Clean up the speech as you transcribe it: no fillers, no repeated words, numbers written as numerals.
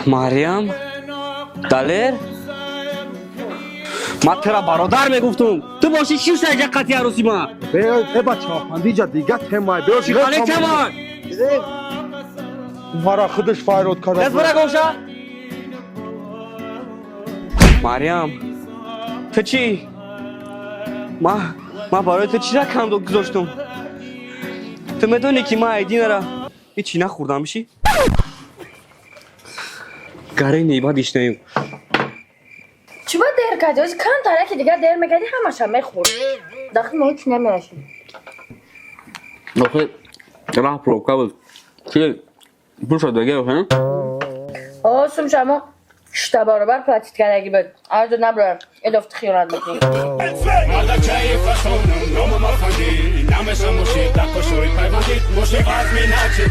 Марьям, Далер, ман тура бародар мегуфтум, ту боши шишта иҷа қати арӯси ма. Э, бача, апандиҷа дига темай. Биё. Чӣ хеле темай? Мара худаш файрод карда. Дастбара гоша. Марьям, ту чӣ? Ма барои ту чира кам гузоштум? Ту медонӣ, ки ман айдинара ҳичи нахӯрдам. Биши гари небад иштаем. Чӣ ба дер кардӣ? Ози камтар яки дигар дер мекардӣ, ҳамаша мехӯрд. Дахли мо ҳеч намерасид. Охи, раҳ пробка буд. Чи пул шуд даге, охи? О, сум шамо шта баробар платить кардаги буд. Арзу набрар. Эдофти хиёнат мекунӣ. Мардакчаи фасонам, номам Афанди. Намешам моши, дар кошои пайвандид. Моши аз миначи.